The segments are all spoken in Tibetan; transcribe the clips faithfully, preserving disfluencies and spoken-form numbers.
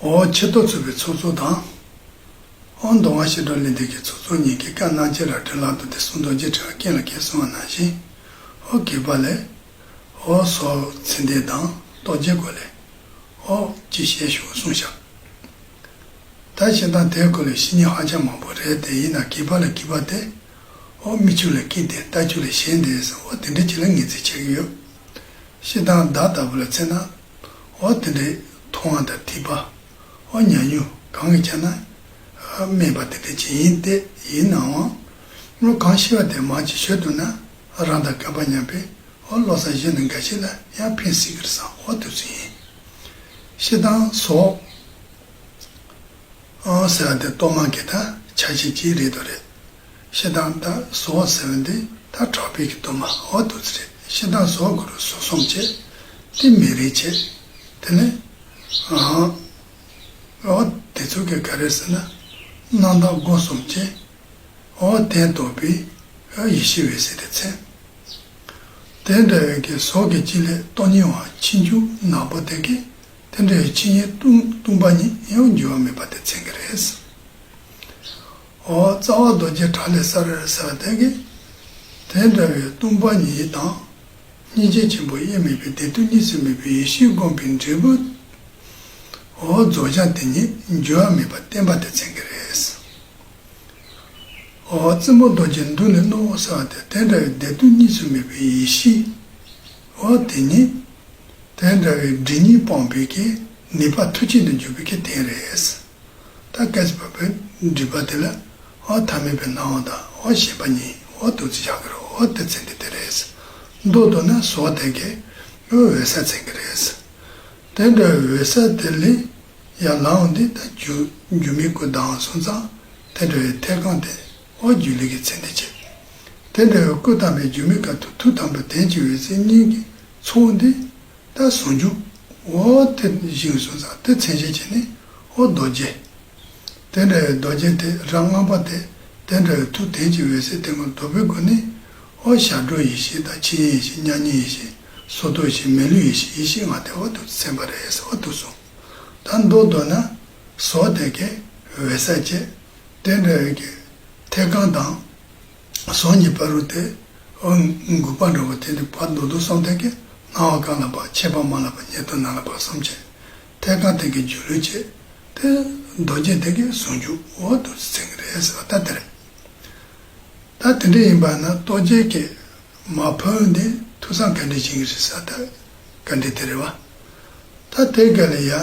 འོ་ཆེ་མཐོ་ཚུགས་པའི་ཚོགས་གཙོ་དང་། འོ་མདོ་སྔགས་ཤེས་རབ་གླེང་སྟེགས་ཀྱི་ཚོགས་གཙོ་གཉིས་ཀྱིས་བཀའ་གནང་ཕྱིར་ར་སྤྲོད་ལག་ཏུ་དེ་གསུང་རྡོ་རྗེ་ཕྲེང་བ་རྐན་ལ་འཁེལ་གསུང་བ་ནང་བཞིན། འོ་གུས་པ་ལས། འོ་སོགས་ཚིག་འདི་དང་རྡོ་རྗེ་སྐོར་ལས། འོ་ཅི་བཤད་ཞུ་གསུངས་བཞག་ད་བཤད་སྟངས་དེའི་སྐོར་ལས་བཤད་ཉན་ཧ་ཅང་མང་པོ་རེད་དེ། ཡིན་ན་གུས་པ་ལ་གུས་པ་དེ། འོ་མི་ཆུང་ལ་ཀི་དེ་རྟ་ཆུང་ལ་ཞེན་དེ་ཟེར། འོ་དེ་འདྲ་ཅིག་ལ་ངེས་ཚིག་ཆགས་ཀྱི་ཡོད། བཤད་སྟངས་བརྡ་ལྟ་བུ་ལ་མཚོན་ན། འོ་དེ་འདྲའི་མཐོང་བ་དང་ཐོས་པ། འོ་ཉམས་མྱོང་གང་གིས་ཆ་ན། སྨྲས་པ་དེ་འདྲ་ཅིག་ཡིན་ཏེ། ཡིན་ནའང་། འོ་གང་ཤེས་པ་དེ་མར་ཅིག་ཞུ་ཐུབ་ན་རང་དང་ཀ་པ་མཉམ་པའི། འོ་བློ་བཟང་གཞོན་ནུ་འགའ་ཞིག་ལ་ཡང་ཕན་སྲིད་ཀྱི་རེད་བསམ། འོ་དེ་ཚོ་ཡིན། བཤད་སྟངས་སོགས། ཨང་ཟེར་བ་དེ་གཏོར་མ་གི་ད་ཆ་ཤས་གཅིག་རེད་དོ་རེད། བཤད་སྟངས་ད་ཟོག་ཟེར་བ་འདི་ད་དྲག་པོའི་གི་གཏོར་མ་འོ་དེ་ཚོ་རེད། བཤད་སྟངས་ཟོག་གི་རུ་ཟོག་གསུམ་བྱས། དེ་མེ་རེ་བྱས། དེ་ནས་ཨང་། འོ་དེ་ཚོ་གི་ག་རེ་ཟེར་ན། རྣམ་དག་སྒོ་གསུམ་བྱས། འོ་དེ་རྟོགས་པའི་ཡེ་ཤེས་འོད་གསལ་དེ་མཚོན། དེ་འདྲ་བའི་གི་ཟོག་གི་གཅིག་ལས་གཏོར་ཉེ་བ་ཆེ་ཆུང་ནག་པོ་དེ་གི། དེ་འདྲ་བའི་ཆོས་ཉིད་སྟོང་སྟོང་པ་ཉིད་ཡང་འགྱུར་བ་མེད་པ་དེ་མཚོན་གྱི་རེད། འོ་རྩ་བ་རྡོ་རྗེ་བྲག་ལས་གསལ་ཟེར་བ་དེ་གི། དེ་འདྲ་བའི་སྟོང་པ་ཉིད་དང་། སྙིང་རྗེ་ཆེན་པོ་དབྱེར་མེད་པའི་བདེ་སྡུག་གཉིས་སུ་མེད་པའི་ཡེ་ཤེས་བསྒོམས་པའི་འབྲས་བུ། འོ་རྫོགས་བྱང་དེ་ཉིད་འགྱུར་བ་མེད་པར་བསྟན་པ་དེ་མཚོན་གྱི་རེད། འོ་རྩེ་མོ་རྡོ་རྗེ་མདུན་ནས་རྣོ་ཟེར་བ་དེ་དེ་འདྲ་བའི་བདེ་སྡུག་གཉིས་སུ་མེད་པའི་ཡེ་ཤེས། འོ་དེ་ཉིད། དེ་འདྲ་བའི་སྒྲིབ་གཉིས་སྤངས་པའི་གི་ནུས་པ་མཐུ་ཆེན་དུ་འཇུག་པའི་གི་རྟེན་རེད། ད་སྐད་ཅིག་བབས་པའི་སྒྲིབ་པ་དེ་ལ་འོ་ཐ་མལ་པའི་སྣང་བ་དང་འོ་ཞེན་པ་གཉིས་འོ་དུ་ཚིག་བཞག་གི་རེད། འོ་དེ་མཚོན་གྱི་དེ་རེད། མདོར་བསྡུ་ན་ཟོག་དེ་གའི་འོ་འོད་གསལ་མཚོན་གྱི་རེད། དེ་འདྲ་འོད་གསལ་དེ་ལས་ཡར་ལངས་འདི་ད་སྒྱུ་སྒྱུ་མའི་སྐུ་ལྡང་སོང་ཙང་དེ་འདྲ་བའི་ཐད་གང་དེ་འོ་སྒྱུ་ལུས་ཀྱི་མཚན་ཉིད་བྱེད། དེ་འདྲ་བའི་སྐུ་དམ་པའི་སྒྱུ་མའི་སྐུ་ཐུགས་དམ་པའི་དོན་གྱི་འོད་ཟེར་སྙིང་གི་ཚོགས་འདི་ད་ཟུང་འཇུག་འོ་དེ་བཞེངས་སོང་ཙང་དེ་མཚན་གཞི་བྱས་ནས་འོ་རྡོ་རྗེ། དེ་འདྲ་བའི་རྡོ་རྗེ་དེ་རང་ངང་པ་དེ་དེ་འདྲ་བའི་ཐུགས་དམ་གྱི་འོད་ཟེར་དེ་ངོ་ལྡོག་པའི་སྒོ་ནས། འོ་ཞབས་དྲུང་ཡེ་ཤེས་དང་ཆོས་དབྱིངས་ཡེ་ཤེས་མྱ་ངན་ཡེ་ཤེས་སོར་རྟོག་ཡེ་ཤེས་མི་ལུས་ཡེ་ཤེས་ཡེ་ཤེས་ལྔ་དེ་འོ་དུ་མཚོན་པ་རེད། འོ་དུ་གསུངས། ད་མདོར་བསྡུ་ན་ཟོག་དེ་གའི་འོད་གསལ་བྱས། དེ་འདྲ་བའི་གི་ཐད་གང་དང་ཟོག་གཉིས་བར་དུ་དེ་འོ་འགུགས་པ་འདྲ་བོ་དེ་འདི་བར་མདོར་བསྡུ་གསུམ་དེ་གའི་སྣང་བ་གང་ལ་བབས་ཆད་པ་མ་ལགས་པ་ཉེར་ཐོབ་ནང་ལ་བབས་གསུམ་བྱས། ཐད་གང་དེ་གའི་སྒྱུ་ལུས་བྱས། དེ་རྡོ་རྗེ་དེ་གའི་ཟུང་འཇུག་འོ་དུ་མཚོན་གྱི་རེད་ཟེར་བ་ད་དེ་རེད། ད་དེ་འདྲ་ཡིན་པ་ན་རྡོ་རྗེ་གི་མར་ཕབ་འདི་ཐུགས་བསམ་ག་འདྲ་བྱེད་ཀྱི་རེད་ཟེར་ད་ག་འདྲ་དེ་རེད་བ། ད་དེ་ག་ལ་ཡ་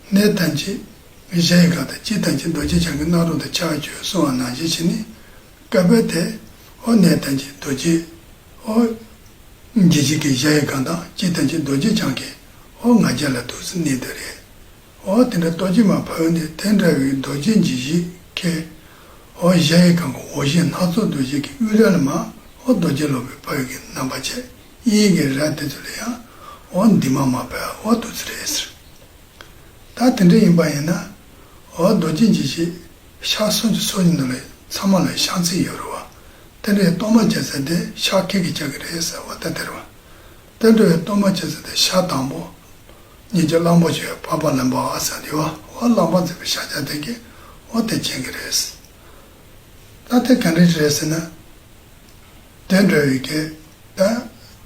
གནས་ཐམས་ཅད་གཞལ་ཡས་ཁང་དང་། སྤྱི་ཐམས་ཅད་རྡོ་རྗེ་འཆང་གི་སྣང་རུང་དུ་འཆར་བར་གྱུར་གསུངས་པ་ནང་བཞིན་བྱས་ནས། སྐབས་དེ་འོ་གནས་ཐམས་ཅད་རྡོ་རྗེ་འོ་འཇིགས་བྱེད་ཀྱི་གཞལ་ཡས་ཁང་དང་། སྤྱི་ཐམས་ཅད་རྡོ་རྗེ་འཆང་གི་འོ་ང་རྒྱལ་ལ་ཐུགས་སུ་གནས་འདུག་རེད། འོ་དེ་འདྲ་རྡོ་རྗེ་མར་ཕབ་ནས་དེ་འདྲ་བའི་རྡོ་རྗེ་འཇིགས་བྱེད་ཀྱི་འོ་གཞལ་ཡས་ཁང་གི་འོག་གཞན་སྣ་ཚོགས་རྡོ་རྗེ་གི་དབུས་ར་ལ་མར་འོ་རྡོ་རྗེ་སློབ་དཔོན་ཕ་ཡུལ་གྱི་རྣམ་པ་བྱས། གཡས་ཀྱི་ར་དེ་ཚོ་ལ་ཡང་འོ་འདི་མ་མར་ཕབ་འོ་དུ་ཚུར་རེད་ཟེར། ད་དེ་འདྲ་ཡིན་པ་ཡིན་ན། འོ་རྡོ་རྗེ་འཇིགས་བྱེད་ཤག་སུམ་ཅུ་སོ་གཉིས་ནང་ལ་ཚང་མ་ལ་ཤག་ཚིག་ཡོད་རེད་བ། དེ་འདྲའི་གཏོར་མ་བྱེད་ས་དེ་ཤག་ཁལ་གྱིས་བྱེད་ཀྱི་རེད་ཟེར་བ་ད་དེ་རེད་བ། དེ་འདྲ་བའི་གཏོར་མ་བྱེད་ས་དེ་ཤག་དང་པོ། སྙིང་རྗེ་གླང་པོ་ཆེ་བ་འཕགས་པ་ལུང་པ་བ་ཟེར་དེ་བ། འོ་ལུང་པ་འཛིན་པའི་ཤཱཀྱ་དེ་གིས་འོ་དེ་བྱེད་ཀྱི་རེད། ད་དེ་ག་འདྲ་རེད་ཟེར་ན། དེ་འདྲ་བའི་གི་ད་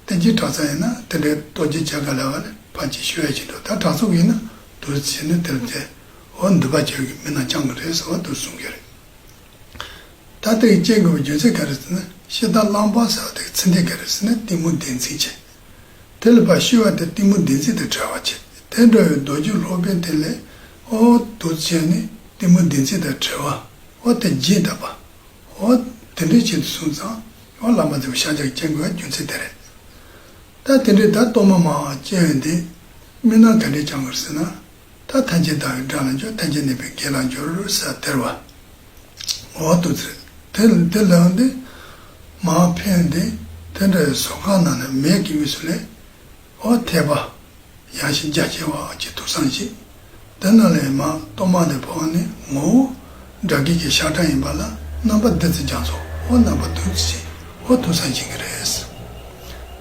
བསྟན་བཅོས་གྲྭ་ཚང་ཡིན་ན་དེ་འདྲའི་རྡོ་རྗེ་བྱེད་ག་ལ་བ་ལ་ཕར་ཅིག་ཞུ་ཡ་ཅིག་འགྲོ། ད་གྲྭ་ཚང་ཡིན་ན་དུ་བྱས་ནས་དེར་དེ་འོ་འདུས་པ་བྱས་ཀྱི་མི་རྣམས་བསྐྱང་གི་རེད་ཟེར་བ་དུ་གསུང་གི་རེད། ད་དེ་ཡི་བསྐྱེད་དགོས་པའི་རྒྱུ་མཚན་ག་རེ་ཟེར་ན། ཤི་དང་རླངས་པ་ཟེར་བ་དེ་ཚིག་འདི་ག་རེ་ཟེར་ན་གཏི་མུག་བདེན་ཚིག་བྱས། དེ་ལ་ཕར་ཤི་བ་དེ་གཏི་མུག་བདེན་ཚིག་དང་བྲལ་བ་བྱས། དེ་འདྲ་བའི་རྡོ་རྗེ་སློབ་དཔོན་དེ་ལས་འོ་དུ་བྱས་ནས་གཏི་མུག་བདེན་ཚིག་དང་བྲལ་བ་འོ་དེ་རྒྱས་བཏབ་པ། འོ་དེ་འདྲའི་ཆེད་དུ་སོང་ཙང་འོ་བླ་མ་ཚོས་ཤཱཀྱ་བསྐྱང་དགོས་པའི་རྒྱུ་མཚན་དེ་རེད། ད་དེ་འདྲའི་ད་གཏོར་མ་མང་བ་བསྐྱེད་ཡོད་འདི་མི་རྣམས་ག་འདྲས་བསྐྱང་དགོས་ཟེར་ན། ད་ཐམས་ཅད་ཟླ་བའི་དགྲ་ལ་འཇུག་ཐམས་ཅད་ནད་པའི་བགེགས་ལ་འཇུག་ཟེར་དེ་རེད་བ། འོ་དུ་ཚེ་དེ་དེ་ལ་འདི་མར་ཕབ་འདི་དེ་འདྲའི་ཟོག་ཁང་ནང་ནས་མེ་གི་དབུས་སུ་ལས། འོ་ཐེག་པ་ཡང་ཞིང་རྒྱ་ཆེ་བ་གི་ཐུགས་བསམ་བཞེས། དེ་ནང་ལས་མར་གཏོར་མ་དེ་ཕབ་ནས་ངོ་བོ་དགྲ་བགེགས་ཀྱི་ཤ་ཁྲག་ཡིན་པ་ལ་རྣམ་པ་བདུད་རྩི་རྒྱ་མཚོ་འོ་རྣམ་པ་བདུད་རྩི་འོ་ཐུགས་བསམ་བཞེས་ཀྱི་རེད།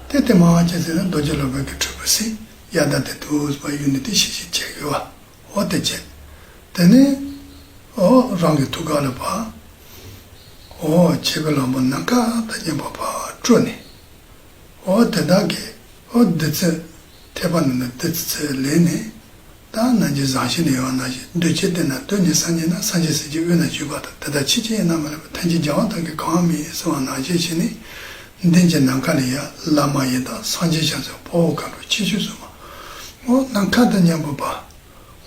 དེ་དེ་མར་ཅི་ཟེར་ན་རྡོ་རྗེ་སློབ་དཔོན་གྱི་སྤྲུལ་པ་སྲིད་ཡ་ད་དེ་དུས་པ་ཡུལ་ནི་དེ་ཤི་ཤི་བྱེད་དགོས་བ། འོ་དེ་བྱས། དེ་ནས་ཨོ་རང་གི་ཐུགས་ཀ་ལ་ཕར་ཨོ་ཆེ་བའི་ལྷ་མོ་ནམ་མཁའ་དང་མཉམ་པར་ཕར་སྤྲོ་ནས། ཨོ་དེ་དག་གིས་ཨོ་བདུད་རྩི་ཐེག་པ་ནང་ན་བདུད་རྩི་ལེན་ནས། ད་ནང་བཞིན་བཟང་ཤེས་ནས་ཡང་ནང་བཞིན་འདོད་ཆེན་བསྟེན་ན་འདོད་ཉིད་སངས་རྒྱས་ན་སངས་རྒྱས་ཟེར་གྱི་དབུས་ན་བཞུགས་པ་དང་དེ་དག་ཕྱི་ཅི་ཡིན་ན་མ་ལུས་པ་ཐམས་ཅད་རྒྱལ་བ་དག་གིས་གང་མི་ཡིན་གསུངས་པ་ནང་བཞིན་བྱས་ནས། མདུན་གྱི་ནམ་མཁའ་ལ་ཡང་བླ་མ་ཡི་དམ་སངས་རྒྱས་ཞབས་སོར་དཔའ་བོ་མཁའ་འགྲོ་ཁྱེད་ཆོས་སོ་མ། ཨོ་ནམ་མཁའ་དང་མཉམ་པོ་པ།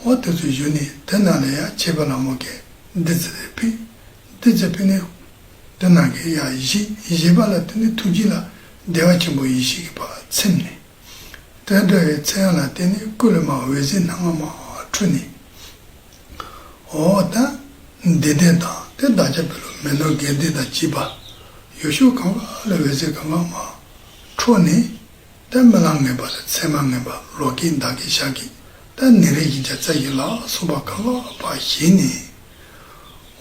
ཨོ་དེ་ཚོ་བཞུགས་ནས་དེ་ནང་ལ་ཡང་ཆེ་བའི་ལྷ་མོ་གིས་བདུད་རྩི་དེ་ཕུལ། བདུད་རྩི་ཕུལ་ནས་དེ་ནང་གི་ཡང་བཞེས་བཞེས་པ་ལ་དེ་ནི་ཐུགས་རྗེ་ལ་བདེ་བ་ཆེན་པོ་ཡེ་ཤེས་ཀྱི་བར་ཚིམ་ནས། དེ་འདྲ་བའི་ཚེ་ཡང་ལ་བརྟེན་ནས་སྐུ་ལས་མར་འོད་ཟེར་སྣ་ལྔ་མར་འཕྲོས་ནས། འོ་ད་འདི་ལྡན་དང་དེ་བདག་ཅག་བོད་ལུགས་མི་ནོར་དགེ་འདུན་དང་བཅས་པ་ཡུལ་ཕྱོགས་གང་ག་ལ་འོད་ཟེར་གང་ག་མར་འཕྲོས་ནས། ད་རྨི་ལམ་ངན་པ་དང་མཚན་མ་ངན་པ་ལོ་སྐེད་ཟླ་སྐེད་ཞག་སྐེད་ད་ཉིན་རེ་བཞིན་བརྒྱ་རྩ་བཞི་ལ་སོགས་པ་གང་ག་ཕར་ཞིག་ནས།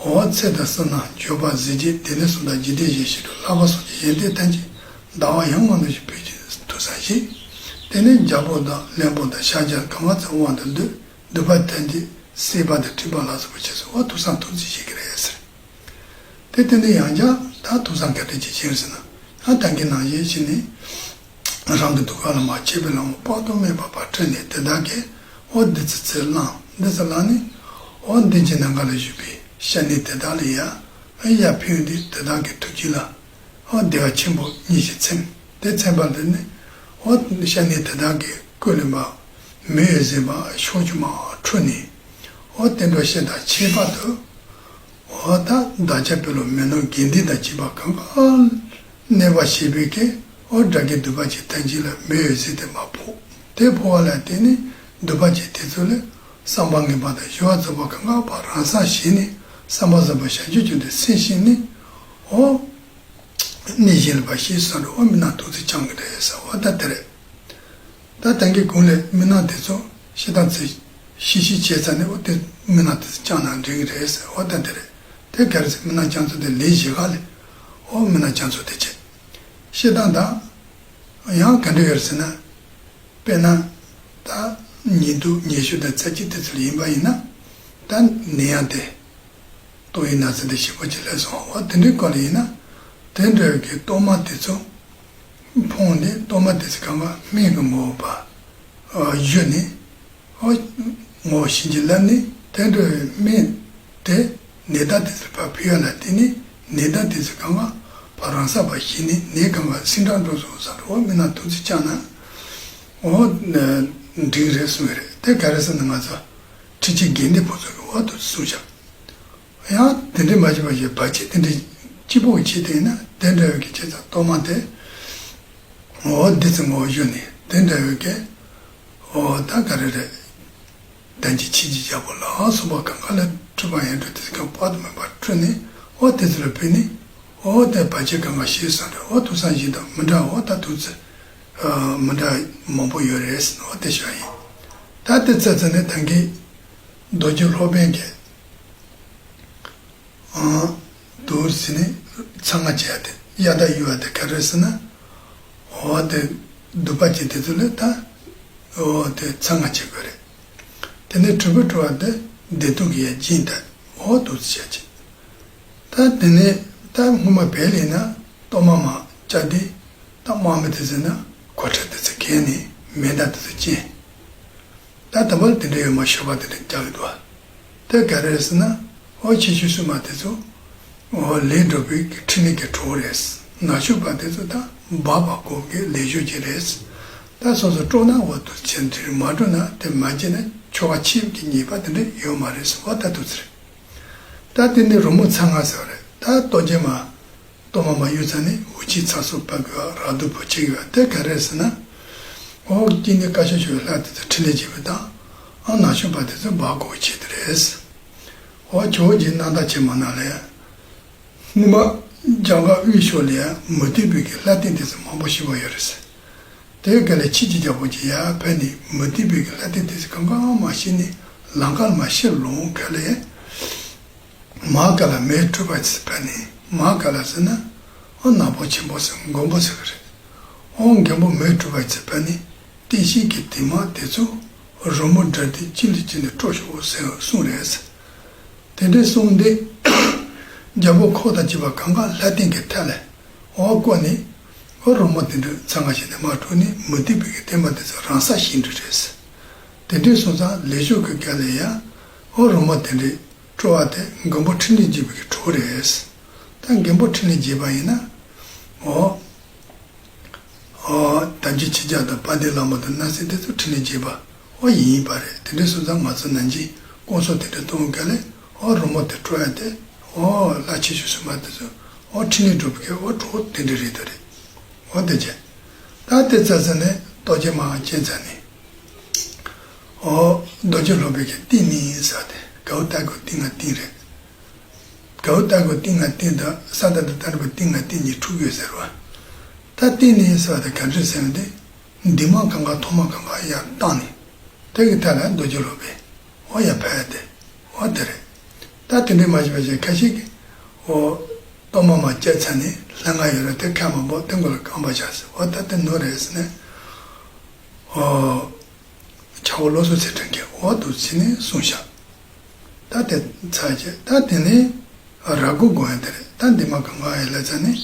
འོ་ཚེ་དང་བསོད་ནམས་འབྱོར་པ་གཟི་བརྗིད་སྡེ་སྣོད་གསུམ་དང་འཇིག་རྟེན་གཞན་ཞིག་ཏུ་ལྷག་པ་སོགས་ཀྱི་ཡོན་ཏན་ཐམས་ཅད་ཟླ་བ་ཡང་མང་དུ་ཞིག་འཕེལ་ཕྱིར་ཐུགས་བསམ་བཞེས། དེ་ནས་རྒྱལ་པོ་དང་བློན་པོ་དང་ཤཱཀྱ་གང་ག་ཚུར་དབང་དུ་འདུས། སྡིག་པ་ཐམས་ཅད་སེལ་བ་དང་སྒྲིབ་པ་ལ་སོགས་པ་བྱས་སོ། འོ་ཐུགས་བསམ་ཐུགས་རྗེ་བཞེས་ཀྱི་རེད་ཟེར། དེ་དེ་ནས་ཡང་བསྐྱར་ད་ཐུགས་བསམ་ག་འདྲ་ཅིག་བཞེས་ཟེར་ན། ཡང་ད་གིན་ནང་བཞིན་བྱས་ནས་རང་གི་ཐུགས་ཀ་ལ་མར་ཆེ་བའི་ལྷ་མོ་དཔག་ཏུ་མེད་པ་ཕར་འཕྲོས་ནས་དེ་དག་གིས་ཨོ་བདུད་རྩི་ཚུར་བླངས། བདུད་རྩི་བླངས་ནས་ཨོ་མདུན་གྱི་ནམ་མཁའ་ལ་བཞུགས་པའི་ཤ་ནི་དེ་དག་ལ་ཡང་ཡར་ཕུལ་ཏེ་དེ་དག་གི་ཐུགས་རྗེ་ལ་ཨོ་བདེ་བ་ཆེན་པོ་ཉིད་ཀྱིས་ཚིམ། དེ་ཚིམ་པ་དེ་ནི་ཨོ་ཤ་ནི་དེ་དག་གི་སྐུ་ལས་མར་མེ་འོད་ཟེར་མར་ཕྱོགས་བཅུ་མར་འཕྲོས་ནས། ཨོ་དེ་འདྲ་ཞིག་དང་ཁྱད་པར་དུ། འོ་ད་བདག་ཅག་བོད་ལུགས་མི་ནོར་དགེ་འདུན་དང་བཅས་པ་གང་ག་གནས་པ་ཞེས་པའི་སྐད་ཨོ་དགྲ་བགེགས་སྡིག་པ་ཅན་ཐམས་ཅད་ལ་མེ་འོད་ཟེར་དེ་མར་ཕོག་དེ་ཕོག་པ་ལ་བརྟེན་ནས་སྡིག་པ་ཅན་དེ་ཚོ་ལས་བསམ་པ་ངན་པ་དང་ཞི་བ་རྫོགས་པ་གང་ག་ཕར་རང་སར་ཞིག་ནས་བསམ་པ་བཟང་པོ་བྱང་ཆུབ་ཀྱི་དོན་སེམས་བསྐྱེད་ནས་ཨོ། གནས་གཞན་ལ་ཕར་ཞིག་སོང་རེད། ཨོ་མི་ནག་ཐུགས་རྩིས་བཅངས་ཀྱི་རེད་ཟེར་བ་ད་དེ་རེད། ད་ད་གིན་གོང་ལས་མི་ནག་དེ་ཚོ་ཤི་སྟངས་ཚེ་ཤི་ཤི་བྱས་ཚར་ནས་ཨོ་དེ་མི་ནག་དེ་ཚོ་བཅངས་ན་འགྲིག་གི་རེད་ཟེར་བ་ད་དེ་རེད། དེ་ག་རེ་ཟེར་མི་ནག་བཅངས་ཚུལ་དེ་ལས་བཞི་ག་ལས་ཨོ་མི་ནག་བཅངས་ཚུལ་དེ་བྱས། ཤི་སྟངས་དང་ཡང་ག་འདྲ་ཡོད་རེད་ཟེར་ན། དཔེར་ན། ད་ཉི་གདུགས་ཉི་ཤུ་དང་རྩ་གཅིག་དེ་ཚོ་ལ་ཡིན་པ་ཡིན་ན། ད་ནད་ཡམས་དེ། ཏོག་དབྱིབས་ནད་ཟེར་དེ་ཞིབ་པོ་ཅིག་སླེབས་སོང་བ་དེ་འདྲའི་སྐོར་ལ་ཡིན་ན། དེ་འདྲ་བའི་གི་གཏོར་མ་དེ་ཚོ་ཕུང་ནས་གཏོར་མ་དེ་ཚོ་གང་ག་སྨན་གྱི་ངོ་བོ་བ། བཞུ་ནས། ངོ་བོ་བྱིན་གྱིས་བརླབས་ནས་དེ་འདྲ་བའི་སྨན་དེ་ནད་བདག་དེ་ཚོར་ཕར་ཕུལ་ཡ་ལ་བརྟེན་ནས་ནད་བདག་དེ་ཚོ་གང་ག་ཕར་རང་སར་ཕར་ཞི་ནས་ནད་གང་ག་སིང་དྲག་འགྲོ་སོང་ཟེར་འོ་མི་ནག་ཐུགས་རྩིས་བཅངས་ན། འོ། འགྲིག་རེད་གསུངས་ཡོད་རེད། དེ་ག་རེ་ཟེར་ན་ང་ཚོ་ཁྲི་ཆེན་དགེ་འདུན་པ་ཚོ་གི་འོ་དུ་གསུངས་བཞག་ཡང་དེ་འདྲའི་མ་བྱས་པ་ཞིག་བར་ཆད་དེ་འདྲའི་སྐྱིད་པོ་བྱེད་དེ་ཡིན་ན་དེ་འདྲ་བའི་གི་བྱས་ཙང་གཏོར་མ་དེ་འོ་བདུད་རྩི་ངོ་བོ་བཞུ་ནས་དེ་འདྲ་བའི་གི་འོ་ད་ག་རེ་རེད། དོན་གྱི་ཆོས་ཀྱི་རྒྱལ་པོ་ལ་སོགས་པ་གང་ག་ལ་སྤྲུལ་པ་ཡང་སྤྲུལ་དེ་གང་དཔག་ཏུ་མེད་པར་སྤྲུལ་ནས་འོ་དེ་ཚོ་ལ་ཕུལ་ནས་འོ་དེ་བར་ཆད་གང་ག་ཞི་སོང་རེད། འོ་ཐུགས་བསམ་བཞེས་དང་མི་འདྲ་འོ་ད་ཐུགས་རྩིས་མི་འདྲ་མང་པོ་ཡོད་རེད་ཟེར་ནས་འོ་དེ་བྱས་ཡིན། ད་དེ་ཚོ་ཚོ་ནི་ད་གིན་རྡོ་རྗེ་སློབ་དཔོན་གྱིས། ཨང་། དུ་ཟིན་ནས་ཚ་ང་བྱས་ཏེ་གཡའ་དག་གཡུག་པ་དེ་ག་རེ་ཟེར་ན། འོ་དེ་སྡིག་པ་ཅན་དེ་ཚོ་ལ་ད་འོ་དེ་ཚ་ང་བྱེད་དགོས་རེད། དེ་ནས་གྲུབ་པ་གྲུབ་པ་དེ་བདེ་སྡུག་གི་ཡ་སྦྱིན་ད་འོ་དུ་བྱས་ཅི། ད་དེ་ནས་ད་སྔོན་མ་བལ་ལས་ན་གཏོར་མ་མ་བཅའ་དེ་ད་དམག་མི་དེ་ཚོ་ན་གོ་ཁྲབ་དེ་ཚོ་གྱོན་ནས་མེ་མདའ་དེ་ཚོ་སྦྱིན། ད་ད་བར་དེ་འདྲ་ཡོད་མ་ཤོད་པ་དེ་འདྲ་རྒྱག་གི་འདུག་བ། དེ་ག་རེ་རེད་ཟེར་ན། ཨོ་ཆེ་ཆུང་སྲུང་མ་དེ་ཚོ། ཨོ་ལས་འགྲོ་བའི་འཕྲིན་ལས་ཀྱི་གྲོགས་རེད། ན་ཆུང་པ་དེ་ཚོ་ད་འབག་པ་གོ་གི་ལས་ཞོར་གྱི་རེད། ད་སོ་སོ་སྤྲོ་ན་འོ་དུ་ཆེན་དེ་མ་སྤྲོ་ན་དེ་མ་བྱས་ན་ཆོ་ག་ཆེ་གི་ཉེས་པ་དེ་འདྲ་ཡོད་མ་རེད་ཟེར་བ་ད་དུ་ཚེ་རེད། ད་དེ་ནི་རོལ་མོ་ཚ་ང་ཟེར་བ་རེད། ད་ལྟོ་རྒྱལ་མ། གཏོར་མ་མ་གཡུག་ཚར་ནས་འུ་ཅག་ཚ་སོ་ཕ་གི་བ་ར་དུ་བུ་ཆེ་གི་བ་དེ་ག་རེ་ཟེར་ན། འོ་དཀྱིལ་ནས་བཀའ་ཤག་ཆོས་ལྷ་དེ་ཚོ་འཕྲིན་ལས་བྱེད་པ་དང་། ཨ་ན་ཆུང་པ་དེ་ཚོ་འབག་གོ་བྱེད་དེ་རེད། འོ་ཇོ་བོ་རྗེ་རྣམ་དག་ཆེན་མོ་ན་ལས། སྔོན་མ་རྒྱ་གར་དབུས་ཕྱོགས་ལས་མུ་སྟེགས་པའི་གི་ལྷ་སྡེ་དེ་ཚོ་མང་པོ་ཞིག་པ་ཡོད་རེད། དེའི་སྐབས་ལ་ཆོས་ཀྱི་རྒྱལ་པོ་ཅིག་ཡར་ཕེབས་ནས་མུ་སྟེགས་པའི་གི་ལྷ་སྡེ་དེ་ཚོ་གང་གང་མ་ཤི་ནས་ལམ་ཁར་མ་ཤི་ལོང་སྐབས་ལ། མར་ཁ་ལ་མེ་འཁྲུགས་པ་ཅིག་ཕེབས་ནས་མར་ཁ་ལ་ཟེར་ན་ཨོ་ནག་པོ་ཆེན་པོ་ཟེར་མགོན་པོ་ཟེར་གི་རེད། ཨོ་མགོན་པོ་མེ་འཁྲུགས་པ་ཅིག་ཕེབས་ནས་བསྟན་བཤིག་གི་དེ་མ་དེ་ཚོ་རོལ་མོ་སྒྲ་དེ་གཅིག་ལས་གཅིག་ནས་སྤྲོ་ཤོག་ཟེར་གསུངས་རེད། དེ་འདྲའི་གསུངས་ཏེ། རྒྱལ་པོ་འཁོར་དང་བཅས་པ་གང་ག་ལྷ་སྟེང་གི་མཐའ་ལས་འོ་བསྐོར་ནས། འོ་རོལ་མོ་དེ་འདྲ་ཚང་ག་ཞིག་ནས་མར་འཁྲུགས་ནས་མུ་སྟེགས་པའི་གི་བསྟན་པ་དེ་ཚོ་རང་སྲེག་བྱེད་འགྲོ་རེད། དེ་འདྲའི་སོང་ཙང་ལས་ཞུགས་ཀྱི་སྐབས་ལ་ཡང་འོ་རོལ་མོ་དེ་འདྲའི་དཀྲོལ་བ་དེ་མགོན་པོ་འཕྲིན་ལས་རྒྱས་པའི་གི་གྲོགས་རེད། ད་མགོན་པོ་འཕྲིན་ལས་རྒྱས་པ་ཡིན་ན། འོ། ཨོ། དམ་ཅན་ཆོས་རྒྱལ་དང་དཔལ་ལྡན་ལྷ་མོ་དང་སྣང་སྲིད་དེ་ཚོ་འཕྲིན་ལས་རྒྱས་པ་ཨོ་ཡིན་པ་རེད། དེ་འདྲའི་སོང་ཙང་ང་ཚོ་ནང་བཞིན་སྐོང་གསོ་དེ་འདྲ་གཏོང་ག་ལས་ཨོ་རོལ་མོ་དེ་དཀྲོལ་ཡ་དེ་ཨོ་ལྷ་ཆེ་ཤོས་སུ་མ་དེ་ཚོ་ཨོ་འཕྲིན་ལས་སྒྲུབ་མཁན་ཨོ་གྲོགས་དེ་འདྲ་རེད་དོ་རེད། ཨོ་དེ་བྱས། ད་དེ་ཚ་ཚ་ནས་རྡོ་རྗེ་མར་བཅད་ཚར་ནས། ཨོ། རྡོ་རྗེ་སློབ་དཔོན་གྱི་ཏིང་ནི་ཟེར་ཏེ་གའུ་ཏ་གུ་ཏིང་ང་ཏིང་རེད། གའུ་ཏ་གུ་ཏིང་ང་ཏིང་དང་ས་ཏ་དང་ཏ་ན་པ་ཏིང་ང་ཏིང་གཉིས་འཁྲུག་ཡོད་ཟེར་བ། ད་ཏིང་ནི་ཟེར་བ་དེ་ག་འདྲ་ཟེར་བ་དེ། མདུན་མ་གང་ག་ཐོག་མ་གང་ག་ཡར་བཏང་ནས། དེ་གི་མཐའ་ལ་རྡོ་རྗེ་སློབ་དཔོན། འོ་ཡར་ཕབ་ཡ་དེ། འོ་དེ་རེད། ད་དེ་འདྲའི་མ་བྱས་པ་ཞིག་ཁ་ཤས་ཀྱིས། འོ། གཏོར་མ་མར་བཅད་ཚར་ནས་ལྷ་ང་ཡོད་ར་དེ་ཁ་མ་བོ་དེ་མགོ་ལ་རྐང་པ་བཞག་ཟེར་འོ་ད་དེ་ནོར་རེད་ཟེར་ནས། འོ། ཆ་བོ་ལོ་སོ་ཚེ་དྲན་གྱི་འོ་འདུག་ཟེར་ནས་གསུངས་ཤག་ད་དེ་ཚར་རྗེས་ད་དེ་ནས་ར་མགོ་སྒོམ་ཡ་དེ་རེད། ད་འདི་མ་གང་ག་ཡ་ལ་ཚར་ནས་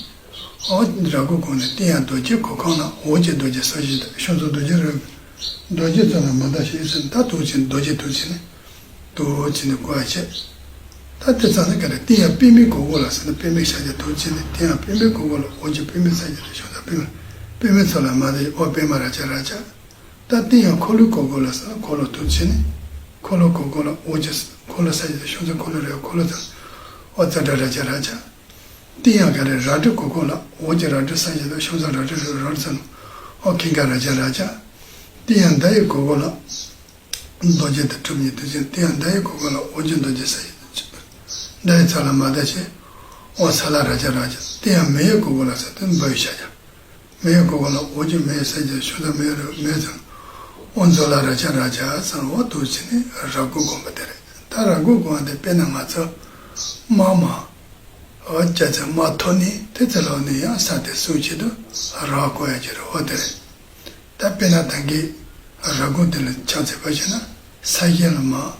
འོ་ར་མགོ་སྒོམ་ནས་སྟེང་ཡང་རྡོ་རྗེ་གོ་ཁང་ན་འོག་གི་རྡོ་རྗེ་ས་གཞི་དང་ཤོང་ཚོ་རྡོ་རྗེ་རོལ་པའི་རྡོ་རྗེ་ཚོ་ལ་མ་བརྡལ་ཞིག་ཟེར་ད་འདུག་ཟེར་ནས་རྡོ་རྗེ་འདུག་ཟེར་ནས་འདུག་ཟེར་ནས་བསྐོར་བ་བྱས། ད་དེ་ཚར་ནས་ག་རེ་སྟེང་ཡང་པདྨའི་གོ་གོ་ལ་ཟེར་ན་པདྨའི་ཤཱཀྱ་འདུག་ཟེར་ནས་སྟེང་ཡང་པདྨའི་གོ་གོ་ལ་འོག་གི་པདྨའི་ས་གཞི་དང་ཤོང་ཚོ་པདྨ་པདྨའི་ཚོ་ལ་མ་བརྡལ་ཞིག་འོ་པདྨ་རཱ་ཛ་རཱ་ཛ། ད་སྟེང་ཡང་འཁོར་ལོའི་གོ་གོ་ལ་ཟེར་ན་འཁོར་ལོ་འདུག་ཟེར་ནས། འཁོར་ལོ་གོ་གོ་ལ་འོག་གི་འཁོར་ལོ་ས་གཞི་དང་ཤོང་ཚོ་འཁོར་ལོ་རེ་འཁོར་ལོ་ཚོ། འོ་ཙ་ཏྲ་རཱ་ཛ་རཱ་ཛ། སྟེང་ཡང་ག་རེ་རལ་གྲི་གོ་གོ་ལ་འོག་གི་རལ་གྲི་ས་གཞི་དང་ཤོང་ཚོ་རལ་གྲི་རལ་གྲི་ཚོ། འོ་ཀིང་ཀ་རཱ་ཛ་རཱ་ཛ། སྟེང་ཡང་མདའ་ཡི་གོ་གོ་ལ་རྡོ་རྗེ་དང་གྲུབ་བརྙེས་འདུག་ཟེར་ནས་སྟེང་ཡང་མདའ་ཡི་གོ་གོ་ལ་འོག་གི་རྡོ་རྗེ་ས་གཞི་དང་ཤོང་ཚོ། མདའ་ཡི་ཚ་ལ་མ་བརྡལ་ཞིག་འོ་ས་ལ་རཱ་ཛ་རཱ་ཛ། སྟེང་ཡང་མེ་ཡི་གོ་གོ་ལ་ཟེར་དུས་འབར་བའི་ཤཱཀྱ། མེ་ཡི་གོ་གོ་ལ་འོག་གི་མེ་ཡི་ས་གཞི་ཤོང་ཚོ་མེ་ཡི་རོལ་མེ་ཡི་ཚ་ལ། འོ་མཛོ་ལ་རཱ་ཛ་རཱ་ཛ་ཟེར་འོ་འདུག་ཟེར་ནས་ར་མགོ་སྒོམ་པ་དེ་རེད། ད་ར་མགོ་སྒོམ་པ་དེ་དཔེར་ན་ང་ཚོ་དམག་མ། འོ་སྐྱ་ཚལ་དམག་ཐོར་ནས་དེ་ཚེ་ལོག་ནས་ཡང་ས་དེ་སྲུང་ཆེད་དུ་ར་བསྐོར་ཡ་གྱི་རེད་འོ་དེ་རེད། ད་དཔེར་ན་ད་གིན་ར་མགོ་དེ་ལ་ཕྱག་འཚལ་བ་བྱས་ན་ས་གཞི་ལ་མར་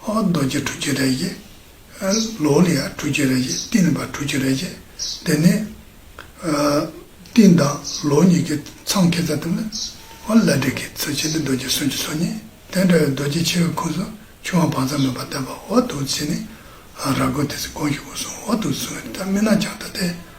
འོ་རྡོ་རྗེ་དྲུག་ཅུ་རེ་བཞི། ལོགས་ལ་ཡང་དྲུག་ཅུ་རེ་བཞི་སྟེང་ལ་ཕར་དྲུག་ཅུ་རེ་བཞི། དེ་ནས་སྟེང་དང་ལོགས་གཉིས་ཀྱི་མཚམས་ཁེལ་ཚར་དུས་ན་འོ་ལྷ་འདྲེ་གི་ཚུལ་བྱས་ནས་རྡོ་རྗེ་སུམ་ཅུ་སོ་གཉིས་དེ་འདྲ་བའི་རྡོ་རྗེ་ཆེ་བའི་ཁོངས་སུ་ཆུང་བ་བག་ཚ་མེད་པར་བསྟན་པ་འོ་འདུག་ཟེར་ནས་ར་མགོ་དེ་ཚོ་གོང་ཞུ་དགོས་སོང་འོ་འདུག་གསུངས་ཡོད། ད་མི་ན་ཅང་ད་དེ་